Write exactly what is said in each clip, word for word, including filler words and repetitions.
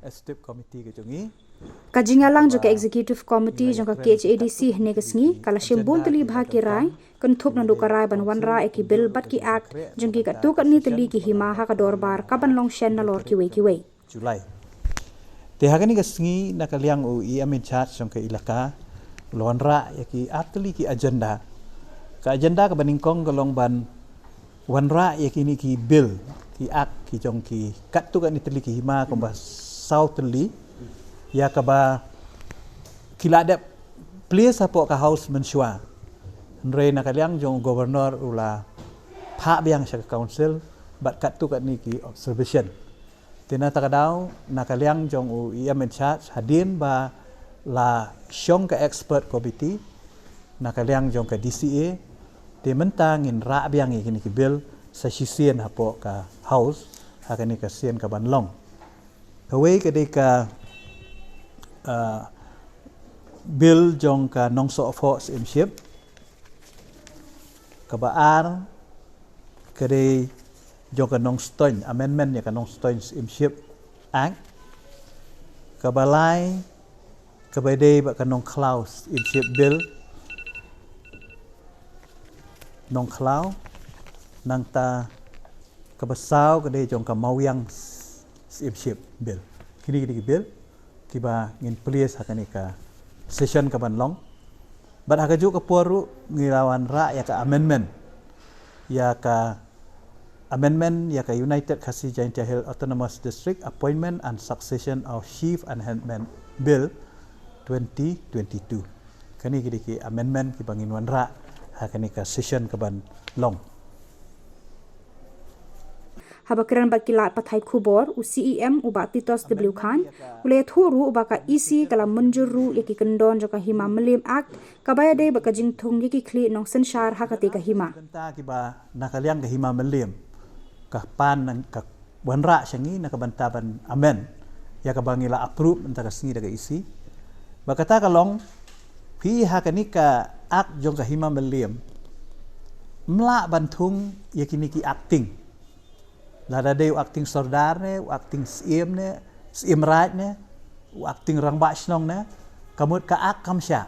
Executive Committee ka jong i. Ka jingïalang jong ka Executive Committee jong ka K H A D C hynne ka sngi ka la shim bun tylli bha ki rai, kynthup naduh ka rai ban wanrah ïa ki bill bad ki act jong ki katto katne tylli ki hima ha ka dorbar kaban long shen nalor kiwei kiwei. July. Te ha kane ka sngi na ka liang u E M in charge jong ka ilaka u la wanrah ïa ki ar tylli ki agenda. Ka agenda kaba nyngkong ka long ban wanrah ïa kine ki bill, ki act ki jong ki katto katne tylli ki hima kumba saw tylli, ïa kaba ki la dep place hapoh ka House mynshuwa. Hynrei na ka liang jong u Governor u la phah biang sha ka Council bad katto katne ki observation. Te na kata ka daw na ka liang jong u E M in charge hadien ba la shong ka expert committee na ka liang jong ka D C A, te mynta ngin rah biang ïa kine ki bill sa shisien hapoh ka House ha kane ka sien kaban long. Kawei ka dei ka, ah, bill jong ka Nongsohphoh Syiemship. Kaba ar ka dei jong ka Nongstoiñ, amendment ïa ka Nongstoiñ Syiemship Act. Kaba lai kaba dei bad ka Nongkhlaw Syiemship Bill. Nongkhlaw. Nangta kaba saw ka dei jong ka Mawiang Syiemship Bill. Kine ki dei ki bill kiba ngin place ha kane ka session kaban long. Bad ha kajuh ka por ruh ngi la wanrah ïa ka amendment ïa ka amendment ïa ka United Khasi Jaintia Hills Autonomous District Appointment and Succession of Chief and Headman Bill twenty twenty-two. Kane ki dei ki amendment kiba ngin wanrah ha kane ka session kaban long. Haba kren bad ki lad pathai khubor, u C E M u Bah Titos W Khan u la ïathuh ruh ba ka E C ka la mynjur ruh ïa ki kyndon jong ka Hima Mylliem Act kaba ïadei bad ka jingthung ïa ki khlieh nongsynshar ha katei ka hima. Bynta kiba na ka liang ka Hima Mylliem ka pan nang ka wanrah sha ngi na ka bynta ban amend ïa kaba ngi la approve mynta ka sngi da ka E C. Ba kata ka long phi ha kane ka act jong ka Hima Mylliem mlah ban thung ïa kine ki acting. Lada dei u acting sordar ne, u acting syiem ne, syiem raid ne, u acting rangbah shnong ne, ka mut ka act kam shah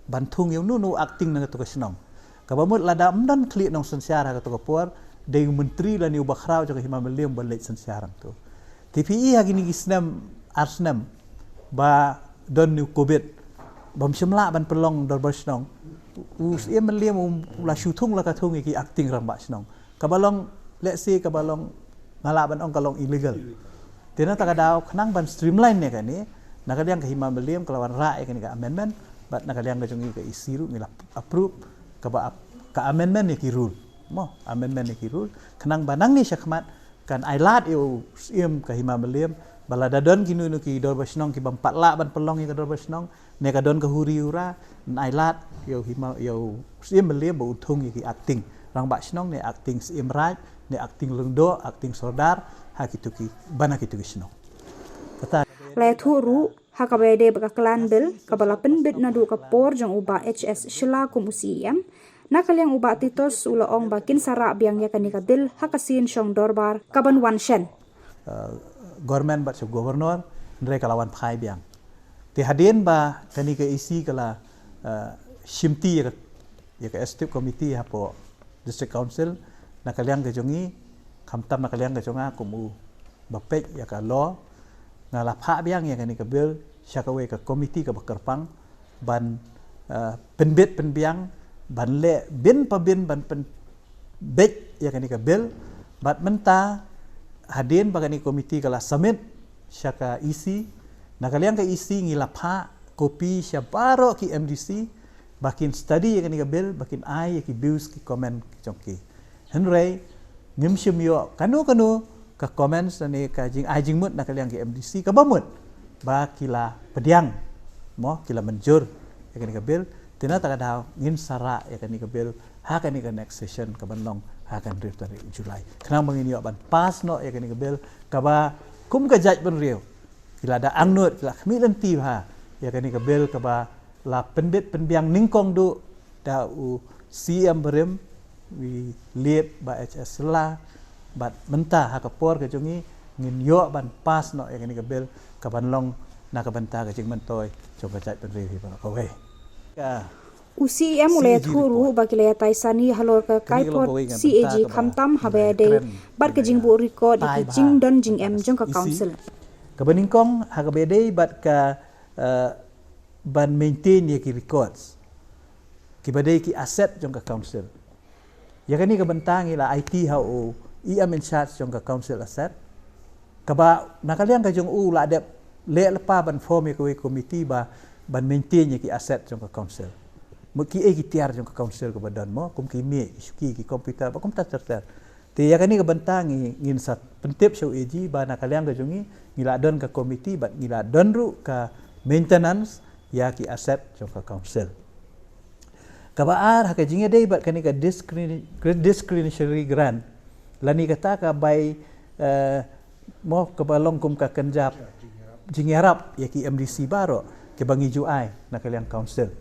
ban thung ïa uno uno u acting na kato ka shnong. Kaba mut lada ym don khlieh nongsynshar ha kato ka por, dei u myntri lane u bakhraw jong ka Hima Mylliem ban leit synshar hangto. Te phi i ha kine ki snem ar snem ba don une u covid bym shym lah ban pynlong dorbar shnong, u Syiem Mylliem u la shu thung la ka thung ïa ki acting rangbah shnong. Kaba long, let's say, kaba long, nga lah ban ong ka long illegal. Te na kata ka daw khnang ban streamline ïa kane, na ka liang ka Hima Mylliem ka la wanrah ïa kane ka amendment bad na ka liang ka jong ngi ka E C ruh ngi la approve kaba ap-, ka amendment ïa ki rule. Mo, amendment ïa ki rule khnang ba nangne shakhmat kan ailad ïa u Syiem ka Hima Mylliem ba lada don kino kino ki dorbar shnong ki bym pat lah ban pynlong ïa ka dorbar shnong ne ka don ka huri hura, kan ailad ïa u Hima, ïa u Syiem Mylliem ba un thung ïa ki acting rangbah shnong ne acting syiem raid ne acting lyngdoh, acting sordar ha kito ki, ban ha kito ki shnong. Kata. La ïathuh ruh ha kaba ïadei bad ka Clan Bill kaba la pynbit naduh ka por jong u Bah H S Shylla kum u C E M. Na ka liang u Bah Titos u la ong ba kin sa rah biang ïa kane ka bill ha ka sien shong dorbar kaban wan shen. Uh, government bad sha governor, hynrei ka la wan phai biang. Te hadien ba kane ka E C ka la, uh, shimti ïa ka, ïa ka executive committee hapoh District Council, na ka liang ka jong ngi, khamtam na ka liang ka jong nga kum u ba peit ïa ka law, nga la phah biang ïa kane ka bill sha kawei ka committee kaba kyrpang ban, eh, pynbit pynbiang, ban leh bin pa bin ban pynbeit ïa kane ka bill. Bad mynta hadien ba kane ka committee ka la submit sha ka E C, na ka liang ka E C ngi la phah copy sha baroh ki M D C ba kin study ïa kane ka bill, ba kin ai ïa ki views ki comment ki jong ki. Hynrei ngim shym ïoh kano kano ka comments ne ka jingai jingmut na ka liang ki M D C kaba mut ba ki la pdiang, mo, ki la mynjur ïa kane ka bill. Te na kata ka daw ngin sa rah ïa kane ka bill ha kane ka next session kaban long ha ka hynriew tarik July, khnang ba ngin ïoh ban pass noh ïa kane ka bill kaba kum ka jaitbynriew ki la da angnud, ki la khmih lynti bha ïa kane ka bill kaba la pynbit pynbiang nyngkong duh da u C M barim, u late Bah H S Shylla, bad mynta ha ka por ka jong ngi Ngin ïoh ban pass noh ïa kane ka bill ka ban long na ka bynta ka jingmyntoi jong ka jaitbynriew hi baroh kawei. Ka U CEM u la ïathuh ruh ba ki la ïatai sani halor ka kaipot CAG khamtam haba ïadei bad ka jingbuh record ïa ki jingdon jingem jong ka council. Kaba nyngkong ha kaba ïadei bad ka, eh, ban maintain ïa ki records kiba dei ki asset jong ka council. Ïa kane ka bynta ngi la aiti ha u EM in charge jong ka council asset. Kaba na ka liang ka jong u la dep leh lypa ban form ïa kawei ka committee ba ban maintain ïa ki asset jong ka council. Mut kiei ki tiar jong ka council kaba don mo, kum ki miej, ki shuki, ki computer, bad kumta ter ter. Te ïa kane ka bynta ngi, ngin sa pyntip sha u AG ba na ka liang ka jong ngi, ngi la don ka committee bad ngi la don ruh ka maintenance ïa ki asset jong ka council. Kaba ar ha ka jingïadei bad kane ka discre-, discretionary grant lane kata ka bai, eh, mo kaba long kum ka kynja jingïarap ïa ki MDC baroh kiba ngi ju ai na ka liang council.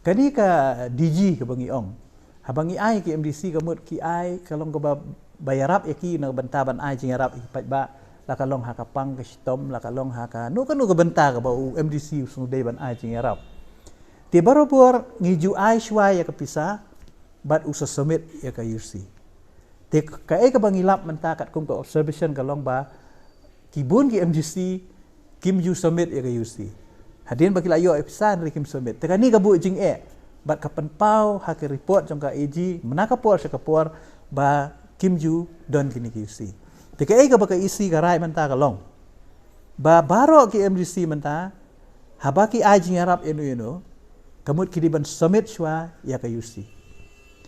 Kane ka DG kaba ngi ong, haba ngi ai ki MDC ka mut ki ai ka long kaba ba ïarap ïa ki na ka bynta ban ai jingïarap ïa ki paidbah, la ka long ha ka pang ka shitom, la ka long ha kano kano ka bynta kaba u MDC u sngewdei ban ai jingïarap. Te barabor ngi ju ai shuwa ïa ka pisa bad u sa submit ïa ka UC. Te kaei kaba ngi lap mynta katkum ka observation ka long ba ki bun ki MDC kim ju submit ïa ka UC. Hadien ba ki la ïoh ïa pisa hynrei kim submit. Te kane ka buh jingeh bad ka pynpaw ha ka report jong ka AG mynta ka por sha ka por ba kim ju don kine ki UC. Te kaei kaba ka EC ka rai mynta ka long ba baroh ki MDC mynta haba ki ai jingïarap ïano ïano ka mut ki dei ban submit shuwa ïa ka UC.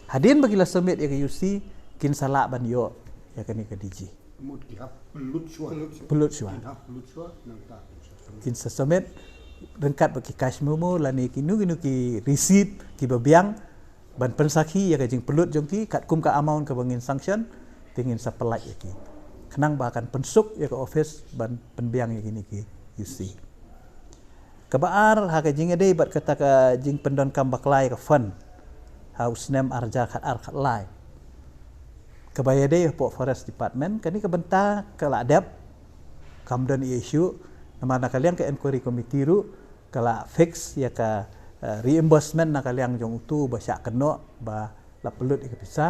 Hadien ba ki la submit ïa ka UC kin sa lah ban ïoh ïa kane ka DG. Mut ki hap pynlut shuwa. Pynlut shuwa. Kin hap pynlut shuwa nangta kin sa submit ryngkat bad ki cash memo lane kino kino ki receipt kiba biang ban pynsakhi ïa ka jingpynlut jong ki katkum ka amount kaba ngin sanction, te ngin sa pyllait ïa ki khnang ba kan pynsuk ïa ka office ban pynbiang ïa kine ki UC. Kaba ar ha ka jingïadei bad kata ka jingpyndonkam bakla ïa ka fund ha u snem ar hajar khat ar khat lai kaba ïadei hapoh Forest Department, kane ka bynta ka la dep, kam don issue. Namar na ka liang ka inquiry committee ruh ka la fix ïa ka, eh, reimbursement na ka liang jong uto ba shah kynnoh ba la pynlut ïa ka pisa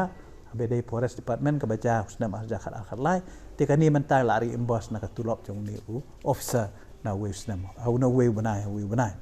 haba ïadei Forest Department kaba jia u snem ar hajar khat ar khat lai. Te kane mynta la reimburse na ka tulop jong une u officer na uwei u snem, ha u na uwei u bnai, ha uwei u bnai.